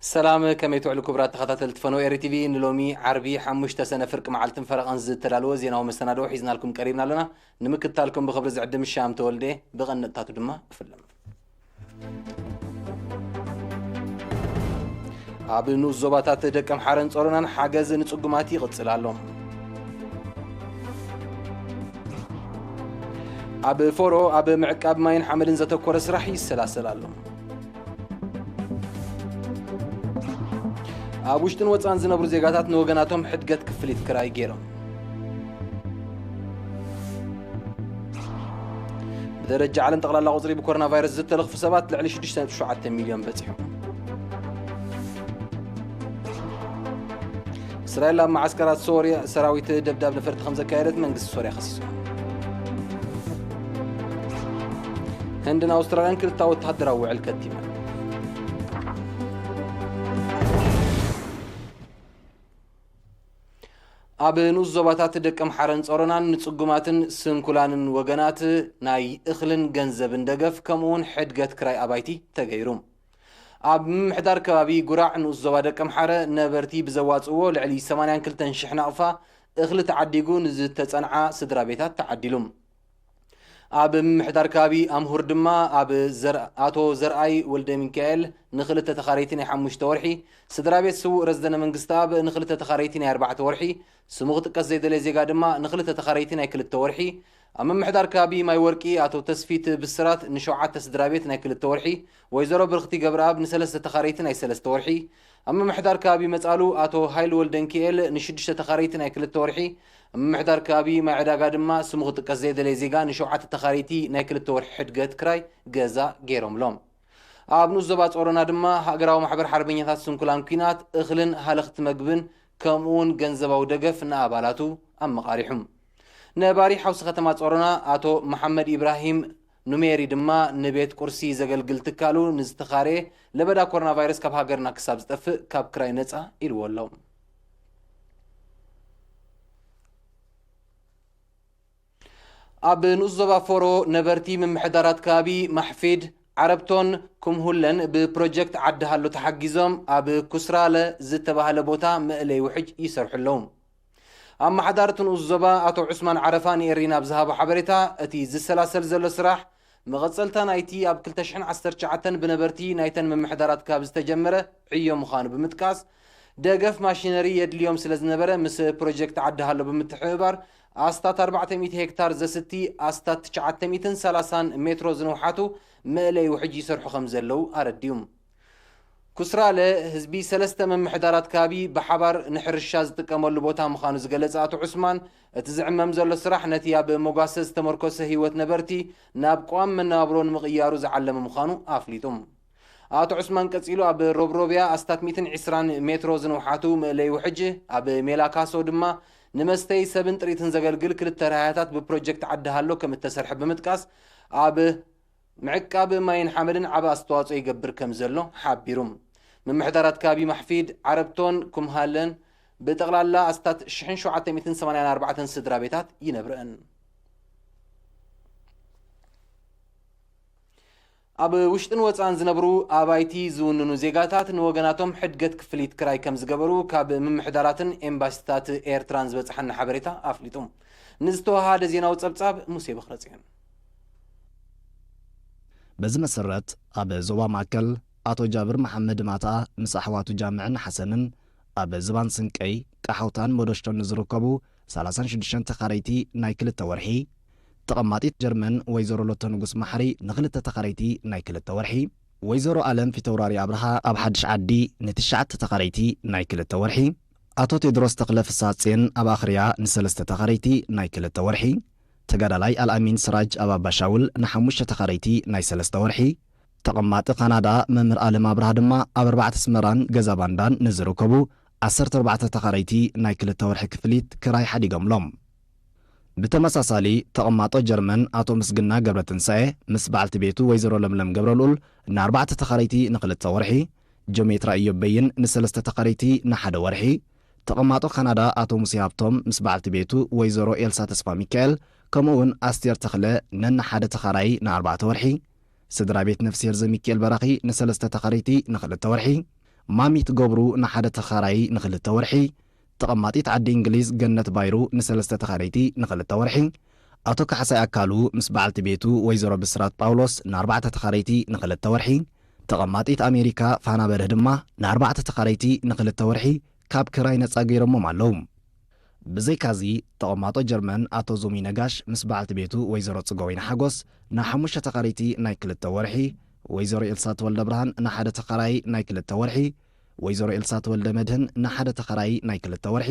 ሰላም፣ ከመይ ትውዕሉ ክቡራት ተኸታተልቲ ፈነወ ኤሪ ቲቪ? ንሎሚ ዓርቢ ሓሙሽተ ሰነ ፍርቂ መዓልትን ፈረቓን ዝተዳለወ ዜናዊ መሰናድኦ ሒዝናልኩም ቀሪብና ኣለና። ንምክትታልኩም ብኽብሪ ዝዕድም ሻም ተወልደ፣ ብቐንጥታቱ ድማ እፍልም። ኣብ ንኡስ ዞባታት ደቀምሓረን ጾሮናን ሓገዝ ንጽጉማት ይቕጽል ኣሎ። ኣብ ፎሮ ኣብ ምዕቃብ ማይን ሓመድን ዘተኮረ ስራሕ ይሰላሰል ኣሎ። ኣብ ውሽጥን ወጻን ዝነብሩ ዜጋታት ንወገናቶም ሕድገት ክፍሊት ክራይ ገይሮም። ብደረጃ ዓለም ጠቕላላ ቁጽሪ ብኮሮና ቫይረስ ዝተለኽፉ ሰባት ልዕሊ ሽዱሽተ ነጥቢ ሸውዓተ ሚልዮን በጺሑ። እስራኤል ኣብ መዓስከራት ሶርያ ሰራዊት ደብዳብ ነፈርቲ ከም ዘካየደት መንግስቲ ሶርያ ከሲሱ። ህንድን ኣውስትራልያን ክልተ ወተሃደራዊ ውዕል ከቲመን። ኣብ ንኡስ ዞባታት ደቀምሓረን ጾሮናን ንጽጉማትን ስንኩላንን ወገናት ናይ እኽልን ገንዘብን ደገፍ ከምኡውን ሕድገት ክራይ ኣባይቲ ተገይሩ። ኣብ ምምሕዳር ከባቢ ጉራዕ ንኡስ ዞባ ደቀምሓረ ነበርቲ ብዘዋጽእዎ ልዕሊ ሰማንያን ክልተን ሽሕ ናቕፋ እኽሊ ተዓዲጉ ንዝተጸንዓ ስድራ ቤታት ተዓዲሉ። ኣብ ምምሕዳር ከባቢ ኣምሁር ድማ ኣብ ዘር-፣ ኣቶ ዘርኣይ ወልደ ሚካኤል ንክልተ ተኻረይቲ ናይ ሓሙሽተ ወርሒ፣ ስድራ ቤት ስዉእ ረዝደነ መንግስተኣብ ንክልተ ተኻረይቲ ናይ ኣርባዕተ ወርሒ፣ ስሙ ክጥቀስ ዘይደለየ ዜጋ ድማ ንክልተ ተኻረይቲ ናይ ክልተ ወርሒ፣ ኣብ ምምሕዳር ከባቢ ማይ ወርቂ ኣቶ ተስፊት ብስራት ንሸውዓተ ስድራ ቤት ናይ ክልተ ወርሒ፣ ወይዘሮ ብርኽቲ ገብረኣብ ንሰለስተ ተኻረይቲ ናይ ሰለስተ ወርሒ፣ ኣብ ምምሕዳር ከባቢ መጻሉ ኣቶ ሃይሉ ወልደንኪኤል ንሽዱሽተ ተኻረይቲ ናይ ክልተ ወርሒ፣ ኣብ ምምሕዳር ከባቢ ማይ ዕዳጋ ድማ ስሙ ክጥቀስ ዘይደለየ ዜጋ ንሸውዓተ ተኻረይቲ ናይ ክልተ ወርሒ ሕድገት ክራይ ገዛ ገይሮምሎም። ኣብ ንኡስ ዞባ ጾሮና ድማ ሃገራዊ ማሕበር ሓርበኛታት ስንኩላን ኲናት እኽልን ሃለኽቲ መግብን ከምኡውን ገንዘባዊ ደገፍ ንኣባላቱ ኣመቓሪሑ። ነባሪ ሓውሲ ከተማ ጾሮና ኣቶ መሓመድ ኢብራሂም ኑሜሪ ድማ ንቤት ቁርሲ ዘገልግል ትካሉ ንዝተኻረየ ለበዳ ኮሮና ቫይረስ ካብ ሃገርና ክሳብ ዝጠፍእ ካብ ክራይ ነጻ ኢልዎ ኣሎ። ኣብ ንኡስ ዞባ ፎሮ ነበርቲ ምምሕዳራት ከባቢ ማሕፊድ፣ ዓረብቶን ኩምሁለን ብፕሮጀክት ዓዲ ሃሎ ተሓጊዞም ኣብ ኩስራለ ዝተባህለ ቦታ መእለይ ውሕጅ ይሰርሑ ኣለዉ። ኣመሓዳሪ እቲ ንኡስ ዞባ ኣቶ ዑስማን ዓረፋ ንኤሪና ኣብ ዝሃቦ ሓበሬታ፣ እቲ ዝሰላሰል ዘሎ ስራሕ መቐጸልታ ናይቲ ኣብ ክልተ ሽሕን ዓሰርተ ትሽዓተን ብነበርቲ ናይተን ምምሕዳራት ካብ ዝተጀመረ ዕዮ ምዃኑ ብምጥቃስ፣ ደገፍ ማሽነሪ የድልዮም ስለ ዝነበረ ምስ ፕሮጀክት ዓዲ ሃሎ ብምትሕብባር ኣስታት ኣርባዕተ ሚእቲ ሄክታር ዘስቲ ኣስታት ትሽዓተ ሚእትን ሰላሳን ሜትሮ ዝንውሓቱ መእለይ ውሕጅ ይሰርሑ ከም ዘለዉ ኣረዲኡ። ኩስራለ ህዝቢ ሰለስተ ምምሕዳራት ከባቢ ብሓባር ንሕርሻ ዝጥቀመሉ ቦታ ምዃኑ ዝገለጸ ኣቶ ዑስማን፣ እቲ ዝዕመም ዘሎ ስራሕ ነቲ ኣብ መጓሰ ዝተመርኮሰ ህይወት ነበርቲ ናብ ቀዋሚ መነባብሮ ንምቕያሩ ዝዓለመ ምዃኑ ኣፍሊጡ። ኣቶ ዑስማን ቀጺሉ፣ ኣብ ሮብሮብያ ኣስታት ሚእትን ዕስራን ሜትሮ ዝንውሓቱ መእለይ ውሕጅ፣ ኣብ ሜላካሶ ድማ ንመስተይ ሰብን ጥሪትን ዘገልግል ክልተ ራህያታት ብፕሮጀክት ዓዲ ሃሎ ከም እተሰርሐ ብምጥቃስ፣ ኣብ ምዕቃብ ማይን ሓመድን ዓቢ ኣስተዋጽኦ ይገብር ከም ዘሎ ሓቢሩ። ምምሕዳራት ከባቢ ማሕፊድ፣ ዓረብቶን ኩምሃለን ብጠቕላላ ኣስታት ሽሕን ሸውዓተ ሚእትን ሰማንያን ኣርባዕተን ስድራ ቤታት ይነብረን። ኣብ ውሽጥን ወጻእን ዝነብሩ ኣባይቲ ዝውንኑ ዜጋታት ንወገናቶም ሕድገት ክፍሊት ክራይ ከም ዝገበሩ ካብ ምምሕዳራትን ኤምባሲታት ኤርትራን ዝበጽሓና ሓበሬታ ኣፍሊጡ። ንዝተወሃደ ዜናዊ ጸብጻብ ሙሴ በኽረጽዮን። በዚ መሰረት፣ ኣብ ዞባ ማእከል ኣቶ ጃብር መሓመድ ማታ ምስ ኣሕዋቱ ጃምዕን ሓሰንን ኣብ ዝባን ስንቀይ፣ ቃሓውታን መዶሽቶን ንዝርከቡ ሰላሳን ሽዱሽተን ተኻረይቲ ናይ ክልተ ወርሒ፣ ተቐማጢት ጀርመን ወይዘሮ ሎተ ንጉስ ማሕሪ ንኽልተ ተኻረይቲ ናይ ክልተ ወርሒ፣ ወይዘሮ ኣለም ፊተውራሪ ኣብርሃ ኣብ ሓድሽ ዓዲ ንትሽዓተ ተኻረይቲ ናይ ክልተ ወርሒ፣ ኣቶ ቴድሮስ ተኽለ ፍሳጼን ኣብ ኣኽርያ ንሰለስተ ተኻረይቲ ናይ ክልተ ወርሒ፣ ተጋዳላይ ኣልኣሚን ስራጅ ኣብ ኣባሻውል ንሓሙሽተ ተኻረይቲ ናይ ሰለስተ ወርሒ፣ ተቐማጢ ካናዳ መምህር ኣለም ኣብርሃ ድማ ኣብ ኣርባዕተ ኣስመራን ገዛ ባንዳን ንዝርከቡ ዓሰርተ ኣርባዕተ ተኻረይቲ ናይ ክልተ ወርሒ ክፍሊት ክራይ ሓዲጎምሎም። ብተመሳሳሊ፣ ተቐማጦ ጀርመን ኣቶ ምስግና ገብረትንሳኤ ምስ በዓልቲ ቤቱ ወይዘሮ ለምለም ገብረልኡል ንኣርባዕተ ተኻረይቲ ንኽልተ ወርሒ፣ ጆሜትራ ኢዮብ በይን ንሰለስተ ተኻረይቲ ንሓደ ወርሒ፣ ተቐማጦ ካናዳ ኣቶ ሙሴ ሃብቶም ምስ በዓልቲ ቤቱ ወይዘሮ ኤልሳ ተስፋ ሚካኤል፣ ከምኡ እውን ኣስቴር ተኽለ ነንሓደ ተኻራዪ ንኣርባዕተ ወርሒ፣ ስድራ ቤት ነፍስሄር ዘሚካኤል በራኺ ንሰለስተ ተኻረይቲ ንኽልተ ወርሒ፣ ማሚት ገብሩ ንሓደ ተኻራዪ ንኽልተ ወርሒ፣ ተቐማጢት ዓዲ እንግሊዝ ገነት ባይሩ ንሰለስተ ተኻረይቲ ንኽልተ ወርሒ፣ ኣቶ ካሕሳይ ኣካሉ ምስ በዓልቲ ቤቱ ወይዘሮ ብስራት ጳውሎስ ንኣርባዕተ ተኻረይቲ ንኽልተ ወርሒ፣ ተቐማጢት ኣሜሪካ ፋና በርህ ድማ ንኣርባዕተ ተኻረይቲ ንኽልተ ወርሒ ካብ ክራይ ነጻ ገይሮሞም ኣለዉ። ብዘይካዚ፣ ተቐማጦ ጀርመን ኣቶ ዙሚ ነጋሽ ምስ በዓልቲ ቤቱ ወይዘሮ ጽገወይኒ ሓጎስ ንሓሙሽተ ተኻረይቲ ናይ ክልተ ወርሒ፣ ወይዘሮ ኤልሳ ተወልደ ብርሃን ንሓደ ተኻራዪ ናይ ክልተ ወርሒ፣ ወይዘሮ ኤልሳ ተወልደ መድህን ንሓደ ተኻራዪ ናይ ክልተ ወርሒ፣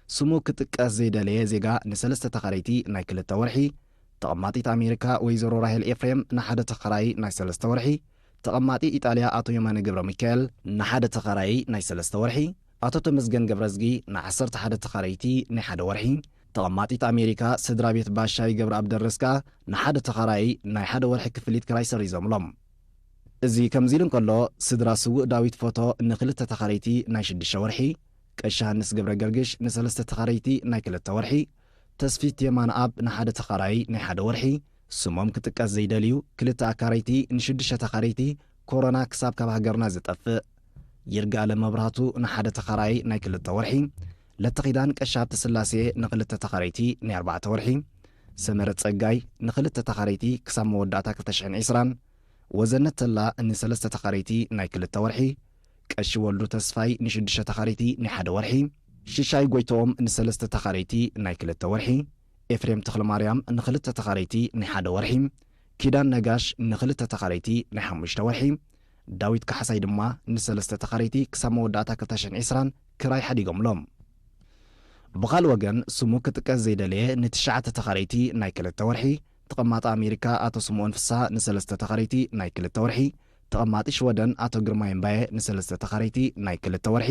ስሙ ክጥቀስ ዘይደለየ ዜጋ ንሰለስተ ተኻረይቲ ናይ ክልተ ወርሒ፣ ተቐማጢት ኣሜሪካ ወይዘሮ ራሄል ኤፍሬም ንሓደ ተኻራዪ ናይ ሰለስተ ወርሒ፣ ተቐማጢ ኢጣልያ ኣቶ የማነ ገብረ ሚካኤል ንሓደ ተኻራዪ ናይ ሰለስተ ወርሒ፣ ኣቶ ተመስገን ገብረዝጊ ንዓሰርተ ሓደ ተኻረይቲ ናይ ሓደ ወርሒ፣ ተቐማጢት ኣሜሪካ ስድራ ቤት ባሻይ ገብረኣብ ደረስ ከኣ ንሓደ ተኻራዪ ናይ ሓደ ወርሒ ክፍሊት ክራይ ሰሪዞምሎም። እዚ ከምዚ ኢሉ እንከሎ፣ ስድራ ስዉእ ዳዊት ፎቶ ንኽልተ ተኻረይቲ ናይ ሽዱሽተ ወርሒ፣ ቀሺ ሃንስ ገብረ ገርግሽ ንሰለስተ ተኻረይቲ ናይ ክልተ ወርሒ፣ ተስፊት የማነኣብ ንሓደ ተኻራዪ ናይ ሓደ ወርሒ፣ ስሞም ክጥቀስ ዘይደልዩ ክልተ ኣካረይቲ ንሽዱሽተ ተኻረይቲ፣ ኮሮና ክሳብ ካብ ሃገርና ዝጠፍእ፣ ይርጋኣለም መብራህቱ ንሓደ ተኻራዪ ናይ ክልተ ወርሒ፣ ለተኺዳን ቀሺ ሃብተስላሴ ንኽልተ ተኻረይቲ ናይ ኣርባዕተ ወርሒ፣ ሰመረ ጸጋይ ንኽልተ ተኻረይቲ ክሳብ መወዳእታ ክልተ ሽሕን ዕስራን፣ ወዘነት ተላ ንሰለስተ ተኻረይቲ ናይ ክልተ ወርሒ፣ ቀሺ ወልዱ ተስፋይ ንሽዱሽተ ተኻረይቲ ናይ ሓደ ወርሒ፣ ሽሻይ ጎይትኦም ንሰለስተ ተኻረይቲ ናይ ክልተ ወርሒ፣ ኤፍሬም ተኽለማርያም ንኽልተ ተኻረይቲ ናይ ሓደ ወርሒ፣ ኪዳን ነጋሽ ንኽልተ ተኻረይቲ ናይ ሓሙሽተ ወርሒ፣ ዳዊት ካሕሳይ ድማ ንሰለስተ ተኻረይቲ ክሳብ መወዳእታ ክልተ ሽሕን ዕስራን ክራይ ሓዲጎምሎም። ብኻልእ ወገን፣ ስሙ ክጥቀስ ዘይደለየ ንትሽዓተ ተኻረይቲ ናይ ክልተ ወርሒ፣ ተቐማጢ ኣሜሪካ ኣቶ ስምኦን ፍስሃ ንሰለስተ ተኻረይቲ ናይ ክልተ ወርሒ፣ ተቐማጢ ሽወደን ኣቶ ግርማይ እምባየ ንሰለስተ ተኻረይቲ ናይ ክልተ ወርሒ፣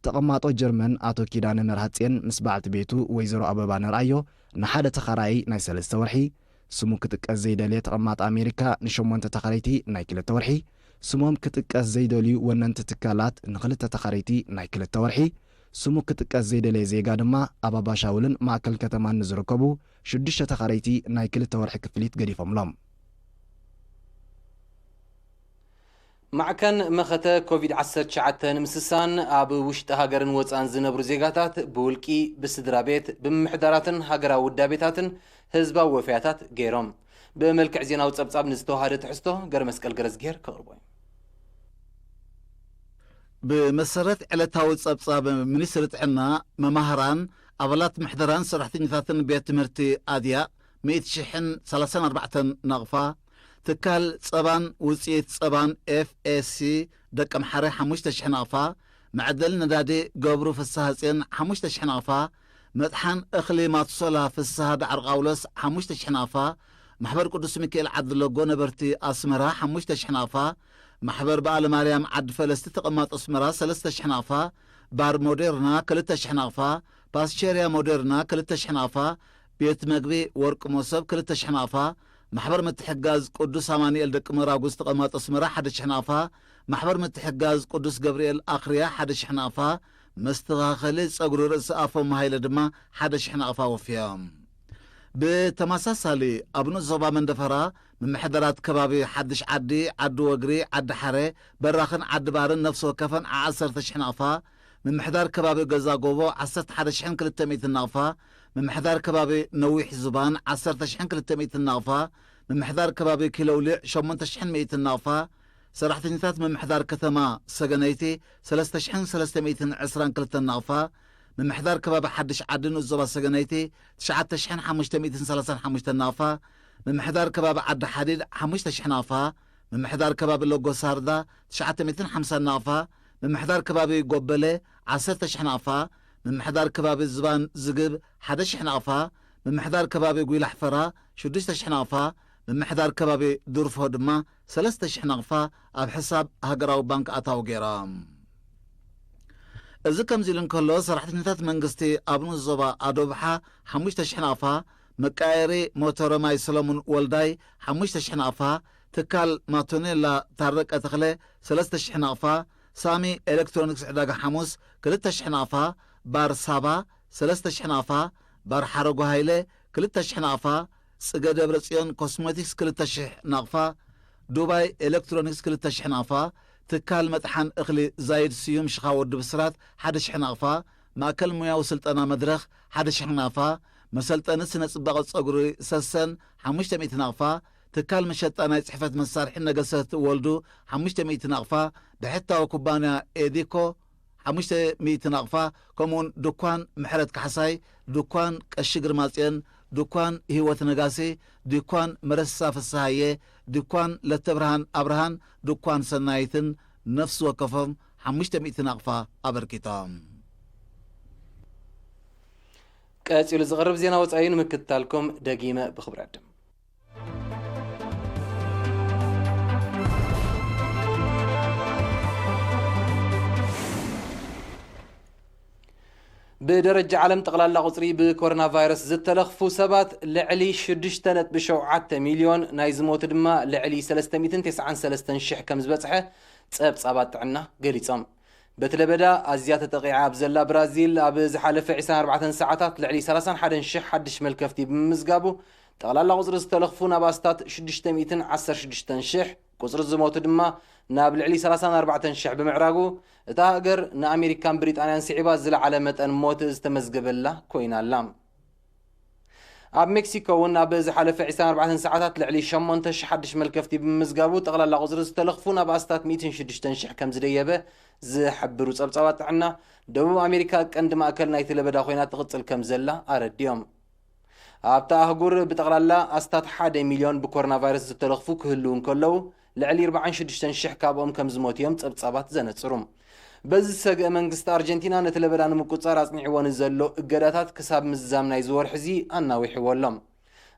ተቐማጦ ጀርመን ኣቶ ኪዳነ መርሃጽዮን ምስ በዓልቲ ቤቱ ወይዘሮ ኣበባ ነርኣዮ ንሓደ ተኻራዪ ናይ ሰለስተ ወርሒ፣ ስሙ ክጥቀስ ዘይደልየ ተቐማጢ ኣሜሪካ ንሸሞንተ ተኻረይቲ ናይ ክልተ ወርሒ፣ ስሞም ክጥቀስ ዘይደልዩ ወነንቲ ትካላት ንኽልተ ተኻረይቲ ናይ ክልተ ወርሒ፣ ስሙ ክጥቀስ ዘይደለየ ዜጋ ድማ ኣብ ኣባ ሻውልን ማእከል ከተማን ንዝርከቡ ሽዱሽተ ተኻረይቲ ናይ ክልተ ወርሒ ክፍሊት ገዲፎምሎም። ማዕከን መኸተ ኮቪድ ዓሰርተ ትሽዓተ ንምስሳን ኣብ ውሽጢ ሃገርን ወጻእን ዝነብሩ ዜጋታት ብውልቂ፣ ብስድራ ቤት፣ ብምምሕዳራትን ሃገራዊ ውዳቤታትን ህዝባዊ ወፈያታት ገይሮም። ብመልክዕ ዜናዊ ጸብጻብ ንዝተዋሃደ ትሕዝቶ ገረመስቀል ገረዝግሄር ከቕርቦ እዩ። ብመሰረት ዕለታዊ ጸብጻብ ሚኒስትሪ ጥዕና፣ መማህራን፣ ኣባላት ምሕደራን ሰራሕተኛታትን ቤት ትምህርቲ ኣድያቕ ሚእቲ ሽሕን ሰላሳን ኣርባዕተን ናቕፋ፣ ትካል ጸባን ውጽኢት ጸባን ኤፍ ኤስ ሲ ደቀምሓረ ሓሙሽተ ሽሕ ናቕፋ፣ መዐደሊ ነዳዲ ገብሩ ፍስሃጽዮን ሓሙሽተ ሽሕ ናቕፋ፣ መጥሓን እኽሊ ማቱሰላ ፍስሃ ዳዕሮ ጳውሎስ ሓሙሽተ ሽሕ ናቕፋ፣ ማሕበር ቅዱስ ሚካኤል ዓዲ ሎጎ ነበርቲ ኣስመራ ሓሙሽተ ሽሕ ናቕፋ፣ ማሕበር በዓለ ማርያም ዓዲ ፈለስቲ ተቐማጦ ኣስመራ ሰለስተ ሽሕ ናቕፋ፣ ባር ሞዴርና ክልተ ሽሕ ናቕፋ፣ ፓስቸርያ ሞዴርና ክልተ ሽሕ ናቕፋ፣ ቤት መግቢ ወርቂ መሶብ ክልተ ሽሕ ናቕፋ፣ ማሕበር ምትሕግጋዝ ቅዱስ ኣማኑኤል ደቂ መራጉዝ ተቐማጦ ኣስመራ ሓደ ሽሕ ናቕፋ፣ ማሕበር ምትሕግጋዝ ቅዱስ ገብርኤል ኣኽርያ ሓደ ሽሕ ናቕፋ፣ መስተኻኸሊ ጸጉሪ ርእሲ ኣፎም ሃይለ ድማ ሓደ ሽሕ ናቕፋ ወፍዮም። ብተመሳሳሊ፣ ኣብ ንኡስ ዞባ መንደፈራ፣ ምምሕዳራት ከባቢ ሓድሽ ዓዲ፣ ዓዲ ወግሪ፣ ዓዲ ሓረ፣ በራኽን ዓዲ ባርን ነፍሲ ወከፈን ዓ-፣ ዓሰርተ ሽሕ ናቕፋ፣ ምምሕዳር ከባቢ ገዛ ጎቦ፣ ዓሰርተ ሓደ ሽሕን ክልተ ሚእትን ናቕፋ፣ ምምሕዳር ከባቢ ነዊሕ ዝባን፣ ዓሰርተ ሽሕን ክልተ ሚእትን ናቕፋ፣ ምምሕዳር ከባቢ ኪለውሊዕ፣ ሸሞንተ ሽሕን ሚእትን ናቕፋ፣ ሰራሕተኛታት ምምሕዳር ከተማ ሰገነይቲ፣ ሰለስተ ሽሕን ሰለስተ ሚእትን ዕስራን ክልተን ናቕፋ፣ ምምሕዳር ከባቢ ሓድሽ ዓዲ ንኡስ ዞባ ሰገነይቲ፣ ትሽዓተ ሽሕን ሓሙሽተ ሚእትን ሰላሳን ሓሙሽተን ናቕፋ፣ ምምሕዳር ከባቢ ዓዲ ሓዲድ፣ ሓሙሽተ ሽሕ ናቕፋ፣ ምምሕዳር ከባቢ ሎጎ ሳርዳ፣ ትሽዓተ ሚእትን ሓምሳን ናቕፋ፣ ምምሕዳር ከባቢ ጎበለ፣ ዓሰርተ ሽሕ ናቕፋ፣ ምምሕዳር ከባቢ ዝባን ዝግብ፣ ሓደ ሽሕ ናቕፋ፣ ምምሕዳር ከባቢ ጉይላሕፈራ፣ ሽዱሽተ ሽሕ ናቕፋ፣ ምምሕዳር ከባቢ ዱርፎ ድማ፣ ሰለስተ ሽሕ ናቕፋ ኣብ ሕሳብ ሃገራዊ ባንክ ኣታዊ ገይሮም። እዚ ከምዚ ኢሉ እንከሎ፣ ሰራሕተኛታት መንግስቲ ኣብ ንኡስ ዞባ ኣዶብሓ ሓሙሽተ ሽሕ ናቕፋ፣ መቃየሪ ሞተረ ማይ ሰሎሙን ወልዳይ ሓሙሽተ ሽሕ ናቕፋ፣ ትካል ማቶኔላ ታረቀ ተኽለ ሰለስተ ሽሕ ናቕፋ፣ ሳሚ ኤሌክትሮኒክስ ዕዳጋ ሓሙስ ክልተ ሽሕ ናቕፋ፣ ባር ሳባ ሰለስተ ሽሕ ናቕፋ፣ ባር ሓረጉ ሃይለ ክልተ ሽሕ ናቕፋ፣ ጽገ ደብረ ጽዮን ኮስሞቲክስ ክልተ ሽሕ ናቕፋ፣ ዱባይ ኤሌክትሮኒክስ ክልተ ሽሕ ናቕፋ፣ ትካል መጥሓን እኽሊ ዛይድ ስዩም ሽኻ ወዲ ብስራት ሓደ ሽሕ ናቕፋ፣ ማእከል ሞያዊ ስልጠና መድረኽ ሓደ ሽሕ ናቕፋ፣ መሰልጠኒ ስነ ጽባቐ ጸጉሪ ሰሰን ሓሙሽተ ሚእቲ ናቕፋ፣ ትካል መሸጣ ናይ ጽሕፈት መሳርሒ ነገሰት ወልዱ ሓሙሽተ ሚእቲ ናቕፋ፣ ብሕታዊ ኩባንያ ኤዲኮ ሓሙሽተ ሚእቲ ናቕፋ፣ ከምኡውን ድኳን ምሕረት ካሕሳይ፣ ድኳን ቀሺ ግርማጽዮን፣ ድኳን ህይወት ነጋሴ፣ ድኳን መረሳ ፍስሃየ፣ ድኳን ለተብርሃን ኣብርሃን ድኳን ሰናይትን ነፍሲ ወከፎም ሓሙሽተ ሚእቲ ናቕፋ ኣበርኪቶም። ቀጺሉ ዝቐርብ ዜና ወጻኢ ንምክትታልኩም ደጊመ ብኽብሪ ዕድም። ብደረጃ ዓለም ጠቕላላ ቁጽሪ ብኮሮና ቫይረስ ዝተለኽፉ ሰባት ልዕሊ ሽዱሽተ ነጥቢ ሸውዓተ ሚልዮን፣ ናይ ዝሞቱ ድማ ልዕሊ ሰለስተ ሚእትን ተስዓን ሰለስተን ሽሕ ከም ዝበጽሐ ጸብጻባት ጥዕና ገሊጾም። በቲ ለበዳ ኣዝያ ተጠቒዓ ኣብ ዘላ ብራዚል፣ ኣብ ዝሓለፈ ዕስራን ኣርባዕተን ሰዓታት ልዕሊ ሰላሳን ሓደን ሽሕ ሓድሽ መልከፍቲ ብምምዝጋቡ፣ ጠቕላላ ቁጽሪ ዝተለኽፉ ናብ ኣስታት ሽዱሽተ ሚእትን ዓሰርተ ሽዱሽተን ሽሕ፣ ቁጽሪ ዝሞቱ ድማ ናብ ልዕሊ ሰላሳን ኣርባዕተን ሽሕ ብምዕራጉ፣ እታ ሃገር ንኣሜሪካን ብሪጣንያን ስዒባ ዝለዓለ መጠን ሞት ዝተመዝገበላ ኮይና ኣላ። ኣብ ሜክሲኮ እውን ኣብ ዝሓለፈ ዕስራን ኣርባዕተን ሰዓታት ልዕሊ ሸሞንተ ሽሕ ሓድሽ መልከፍቲ ብምምዝጋቡ፣ ጠቕላላ ቁጽሪ ዝተለኽፉ ናብ ኣስታት ሚእትን ሽዱሽተን ሽሕ ከም ዝደየበ ዝሕብሩ ጸብጻባት ጥዕና፣ ደቡብ ኣሜሪካ ቀንዲ ማእከል ናይቲ ለበዳ ኮይና ትቕጽል ከም ዘላ ኣረዲኦም። ኣብታ ኣህጉር ብጠቕላላ ኣስታት ሓደ ሚልዮን ብኮሮና ቫይረስ ዝተለኽፉ ክህልዉ እንከለዉ፣ ልዕሊ ኣርባዓን ሽዱሽተን ሽሕ ካብኦም ከም ዝሞቱ እዮም ጸብጻባት ዘነጽሩ። በዚ ዝሰግአ መንግስቲ ኣርጀንቲና፣ ነቲ ለበዳ ንምቁጽጻር ኣጽኒዕዎ ንዘሎ እገዳታት ክሳብ ምዝዛም ናይዚ ወርሒ እዚ ኣናዊሕዎ ኣሎ።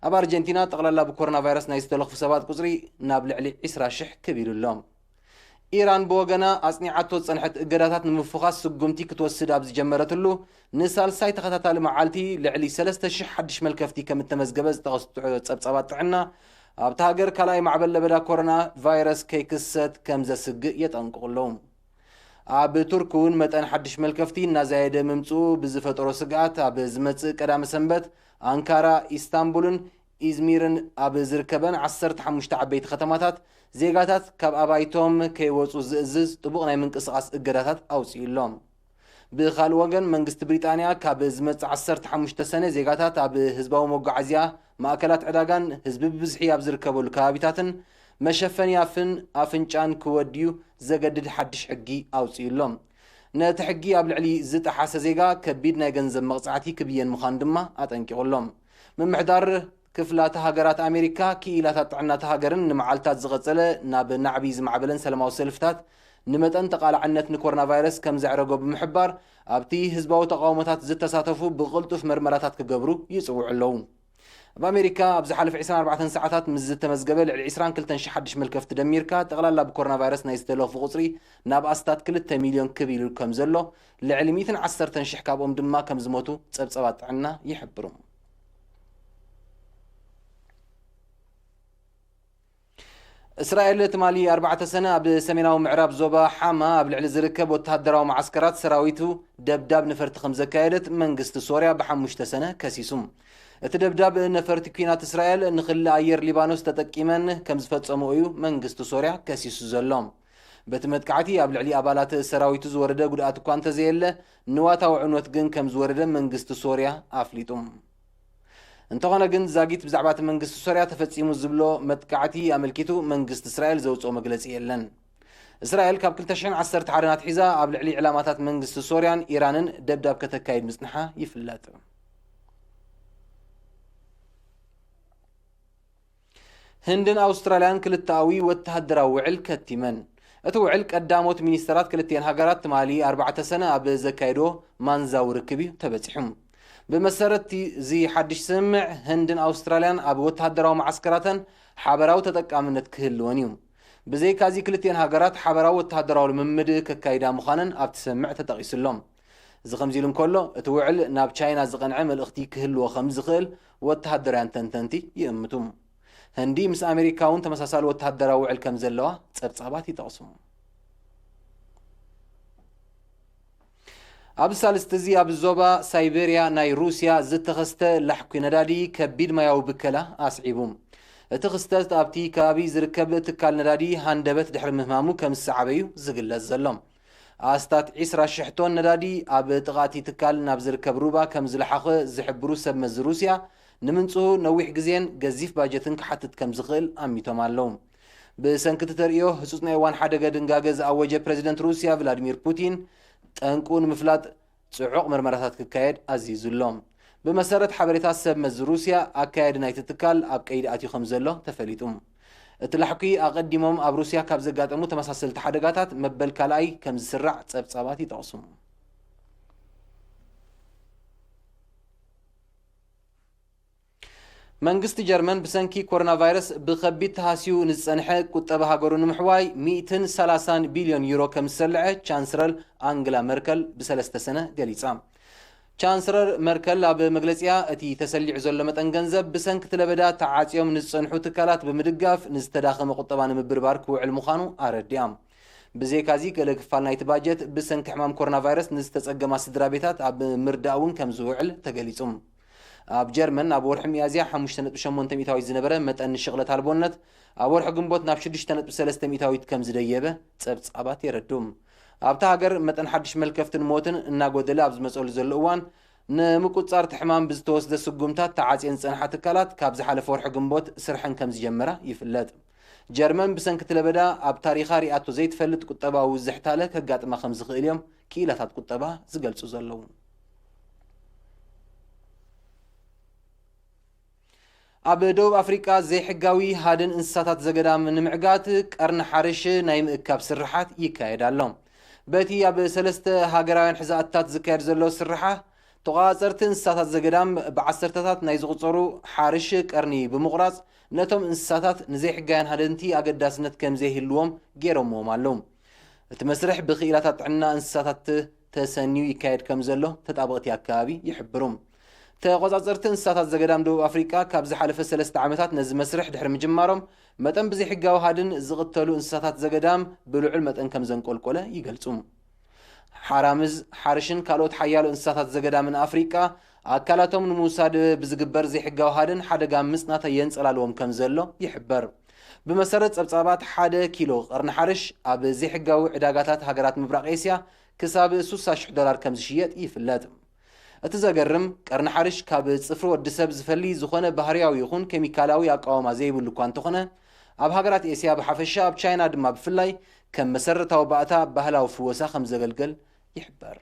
ኣብ ኣርጀንቲና ጠቕላላ ብኮሮና ቫይረስ ናይ ዝተለኽፉ ሰባት ቁጽሪ ናብ ልዕሊ ዕስራ ሽሕ ክብ ኢሉ ኣሎ። ኢራን ብወገና፣ ኣጽኒዓቶ ዝጸንሐት እገዳታት ንምፍዃስ ስጉምቲ ክትወስድ ኣብ ዝጀመረትሉ ንሳልሳይ ተኸታታሊ መዓልቲ፣ ልዕሊ ሰለስተ ሽሕ ሓድሽ መልከፍቲ ከም እተመዝገበ ዝጠቐሱ ጸብጻባት ጥዕና፣ ኣብታ ሃገር ካልኣይ ማዕበል ለበዳ ኮሮና ቫይረስ ከይክሰት ከም ዘስግእ የጠንቅቑ ኣለዉ። ኣብ ቱርክ እውን መጠን ሓድሽ መልከፍቲ እናዛየደ ምምጽኡ ብዝፈጠሮ ስግኣት፣ ኣብ ዝመጽእ ቀዳመ ሰንበት፣ ኣንካራ፣ ኢስታንቡልን ኢዝሚርን ኣብ ዝርከበን ዓሰርተ ሓሙሽተ ዓበይቲ ከተማታት፣ ዜጋታት ካብ ኣባይቶም ከይወጹ ዝእዝዝ ጥቡቕ ናይ ምንቅስቓስ እገዳታት ኣውጺኡ ኣሎ። ብኻልእ ወገን፣ መንግስቲ ብሪጣንያ ካብ ዝመጽእ ዓሰርተ ሓሙሽተ ሰነ፣ ዜጋታት ኣብ ህዝባዊ መጓዓዝያ፣ ማእከላት ዕዳጋን ህዝቢ ብብዝሒ ኣብ ዝርከበሉ ከባቢታትን መሸፈኒ ኣፍን ኣፍንጫን ክወድዩ ዘገድድ ሓድሽ ሕጊ ኣውጺኡ ኣሎ። ነቲ ሕጊ ኣብ ልዕሊ ዝጠሓሰ ዜጋ ከቢድ ናይ ገንዘብ መቕጻዕቲ ክብየን ምዃኑ ድማ ኣጠንቂቑ ኣሎ። ምምሕዳር ክፍላተ ሃገራት ኣሜሪካ፣ ክኢላታት ጥዕናታ ሃገርን ንመዓልታት ዝቐጸለ ናብ ናዕቢ ዝማዕበለን ሰላማዊ ሰልፍታት ንመጠን ተቓላዕነት ንኮሮና ቫይረስ ከም ዘዕረጎ ብምሕባር፣ ኣብቲ ህዝባዊ ተቓውሞታት ዝተሳተፉ ብቕልጡፍ መርመራታት ክገብሩ ይጽውዑ ኣለዉ። ኣብ ኣሜሪካ፣ ኣብ ዝሓለፈ ዕስራን ኣርባዕተን ሰዓታት ምስ ዝተመዝገበ ልዕሊ ዕስራን ክልተን ሽሕ ሓድሽ መልከፍቲ ደሚርካ፣ ጠቕላላ ብኮሮና ቫይረስ ናይ ዝተለኽፉ ቁጽሪ ናብ ኣስታት ክልተ ሚልዮን ክብ ኢሉ ከም ዘሎ፣ ልዕሊ ሚእትን ዓሰርተን ሽሕ ካብኦም ድማ ከም ዝሞቱ ጸብጻባት ጥዕና ይሕብሩ። እስራኤል ትማሊ ኣርባዕተ ሰነ ኣብ ሰሜናዊ ምዕራብ ዞባ ሓማ ኣብ ልዕሊ ዝርከብ ወተሃደራዊ መዓስከራት ሰራዊቱ ደብዳብ ነፈርቲ ከም ዘካየደት መንግስቲ ሶርያ ብሓሙሽተ ሰነ ከሲሱ። እቲ ደብዳብ ነፈርቲ ኲናት እስራኤል ንክሊ ኣየር ሊባኖስ ተጠቂመን ከም ዝፈጸምኦ እዩ መንግስቲ ሶርያ ከሲሱ ዘሎ። በቲ መጥቃዕቲ ኣብ ልዕሊ ኣባላት ሰራዊቱ ዝወረደ ጉድኣት እኳ እንተዘየለ፣ ንዋታዊ ዕንወት ግን ከም ዝወረደ መንግስቲ ሶርያ ኣፍሊጡ። እንተኾነ ግን፣ ዛጊት ብዛዕባ እቲ መንግስቲ ሶርያ ተፈጺሙ ዝብሎ መጥቃዕቲ ኣመልኪቱ መንግስቲ እስራኤል ዘውጽኦ መግለጺ የለን። እስራኤል ካብ ክልተ ሽሕን ዓሰርተ ሓደን ኣትሒዛ ኣብ ልዕሊ ዕላማታት መንግስቲ ሶርያን ኢራንን ደብዳብ ከተካይድ ምጽንሓ ይፍለጥ። ህንድን ኣውስትራልያን ክልተኣዊ ወተሃደራዊ ውዕል ከቲመን። እቲ ውዕል ቀዳሞት ሚኒስተራት ክልቲኤን ሃገራት ትማሊ ኣርባዕተ ሰነ ኣብ ዘካየድዎ ማንዛዊ ርክብ እዩ ተበጺሑ። ብመሰረት እዚ ሓድሽ ስምምዕ፣ ህንድን ኣውስትራልያን ኣብ ወተሃደራዊ መዓስከራተን ሓበራዊ ተጠቃምነት ክህልወን እዩ። ብዘይካዚ፣ ክልቲኤን ሃገራት ሓበራዊ ወተሃደራዊ ልምምድ ከካይዳ ምዃነን ኣብቲ ስምምዕ ተጠቒሱ ኣሎ። እዚ ከምዚ ኢሉ እንከሎ፣ እቲ ውዕል ናብ ቻይና ዝቐንዐ መልእኽቲ ክህልዎ ከም ዝኽእል ወተሃደራውያን ተንተንቲ ይእምቱ። ህንዲ ምስ ኣሜሪካ እውን ተመሳሳሊ ወተሃደራዊ ውዕል ከም ዘለዋ ጸብጻባት ይጠቕሱ። ኣብ ሳልስቲ እዚ ኣብ ዞባ ሳይቤርያ ናይ ሩስያ ዝተኸስተ ላሕኲ ነዳዲ ከቢድ ማያዊ ብከላ ኣስዒቡ። እቲ ክስተት ኣብቲ ከባቢ ዝርከብ ትካል ነዳዲ ሃንደበት ድሕሪ ምህማሙ ከም ዝሰዓበ እዩ ዝግለጽ ዘሎ። ኣስታት ዒስራ ሽሕ ቶን ነዳዲ ኣብ ጥቓ እቲ ትካል ናብ ዝርከብ ሩባ ከም ዝለሓኸ ዝሕብሩ ሰብ መዚ ሩስያ፣ ንምንጽሁ ነዊሕ ግዜን ገዚፍ ባጀትን ክሓትት ከም ዝኽእል ኣሚቶም ኣለዉ። ብሰንኪ እቲ ተርእዮ ህጹጽ ናይ እዋን ሓደገ ድንጋገ ዝኣወጀ ፕረዚደንት ሩስያ ቭላድሚር ፑቲን፣ ጠንቁ ንምፍላጥ ጽዑቕ መርመራታት ክካየድ ኣዚዙ ኣሎ። ብመሰረት ሓበሬታ ሰብ መዚ ሩስያ፣ ኣካያዲ ናይቲ ትካል ኣብ ቀይዲ ኣትዩ ከም ዘሎ ተፈሊጡ። እቲ ላሕኲ ኣቐዲሞም ኣብ ሩስያ ካብ ዘጋጠሙ ተመሳሰልቲ ሓደጋታት መበል ካልኣይ ከም ዝስራዕ ጸብጻባት ይጠቕሱ። መንግስቲ ጀርመን ብሰንኪ ኮሮና ቫይረስ ብኸቢድ ተሃስዩ ንዝጸንሐ ቁጠባ ሃገሩ ንምሕዋይ ሚእትን ሰላሳን ቢልዮን ዩሮ ከም ዝሰልዐ ቻንስለር ኣንግላ መርከል ብሰለስተ ሰነ ገሊጻ። ቻንስለር መርከል ኣብ መግለጺኣ፣ እቲ ተሰሊዑ ዘሎ መጠን ገንዘብ ብሰንኪ እቲ ለበዳ ተዓጽዮም ንዝጸንሑ ትካላት ብምድጋፍ ንዝተዳኸመ ቁጠባ ንምብርባር ክውዕል ምዃኑ ኣረዲኣ። ብዘይካዚ፣ ገለ ክፋል ናይቲ ባጀት ብሰንኪ ሕማም ኮሮና ቫይረስ ንዝተጸገማ ስድራ ቤታት ኣብ ምርዳእ እውን ከም ዝውዕል ተገሊጹ። ኣብ ጀርመን ኣብ ወርሒ ሚያዝያ ሓሙሽተ ነጥቢ ሸሞንተ ሚእታዊት ዝነበረ መጠን ሽቕለት ኣልቦነት ኣብ ወርሒ ግንቦት ናብ ሽዱሽተ ነጥቢ ሰለስተ ሚእታዊት ከም ዝደየበ ጸብጻባት የረድኡ። ኣብታ ሃገር መጠን ሓድሽ መልከፍትን ሞትን እናጎደለ ኣብ ዝመጸሉ ዘሎ እዋን፣ ንምቁጽጻር እቲ ሕማም ብዝተወስደ ስጉምታት ተዓጽየን ዝጸንሓ ትካላት ካብ ዝሓለፈ ወርሒ ግንቦት ስርሐን ከም ዝጀመራ ይፍለጥ። ጀርመን ብሰንኪ እቲ ለበዳ ኣብ ታሪኻ ሪኣቶ ዘይትፈልጥ ቁጠባዊ ዝሕታለ ከጋጥማ ከም ዝኽእል እዮም ክኢላታት ቁጠባ ዝገልጹ ዘለዉ። ኣብ ደቡብ ኣፍሪቃ ዘይሕጋዊ ሃድን እንስሳታት ዘገዳም ንምዕጋት ቀርኒ ሓርሽ ናይ ምእካብ ስርሓት ይካየድ ኣሎ። በቲ ኣብ ሰለስተ ሃገራውያን ሕዛእትታት ዝካየድ ዘሎ ስርሓ፣ ተቆጻጸርቲ እንስሳታት ዘገዳም ብዓሰርተታት ናይ ዝቑጸሩ ሓርሽ ቀርኒ ብምቑራጽ፣ ነቶም እንስሳታት ንዘይሕጋውያን ሃደንቲ ኣገዳስነት ከም ዘይህልዎም ገይሮምዎም ኣለዉ። እቲ መስርሕ ብክኢላታት ጥዕና እንስሳታት ተሰንዩ ይካየድ ከም ዘሎ ተጣበቕቲ ኣከባቢ ይሕብሩ። ተቆጻጸርቲ እንስሳታት ዘገዳም ደቡብ ኣፍሪቃ ካብ ዝሓለፈ ሰለስተ ዓመታት ነዚ መስርሕ ድሕሪ ምጅማሮም፣ መጠን ብዘይሕጋዊ ሃድን ዝቕተሉ እንስሳታት ዘገዳም ብልዑል መጠን ከም ዘንቆልቆለ ይገልጹ። ሓራምዝ፣ ሓርሽን ካልኦት ሓያሎ እንስሳታት ዘገዳምን ኣፍሪቃ፣ ኣካላቶም ንምውሳድ ብዝግበር ዘይሕጋዊ ሃድን ሓደጋ ምጽናት የንጸላልዎም ከም ዘሎ ይሕበር። ብመሰረት ጸብጻባት፣ ሓደ ኪሎ ቀርኒ ሓርሽ ኣብ ዘይሕጋዊ ዕዳጋታት ሃገራት ምብራቕ ኤስያ ክሳብ ስሳ ሽሕ ዶላር ከም ዝሽየጥ ይፍለጥ። እቲ ዘገርም፣ ቀርኒ ሓርሽ ካብ ጽፍሪ ወዲ ሰብ ዝፈሊ ዝኾነ ባህርያዊ ይኹን ኬሚካላዊ ኣቃውማ ዘይብሉ እኳ እንተኾነ፣ ኣብ ሃገራት ኤስያ ብሓፈሻ፣ ኣብ ቻይና ድማ ብፍላይ፣ ከም መሰረታዊ ባእታ ባህላዊ ፍወሳ ከም ዘገልገል ይሕበር።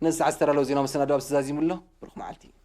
ነዚ ሰዓት ዝተዳለወ ዜናዊ መሰናዶ ኣብዚ ዛዚሙ ኣሎ። ብሩኽ መዓልቲ።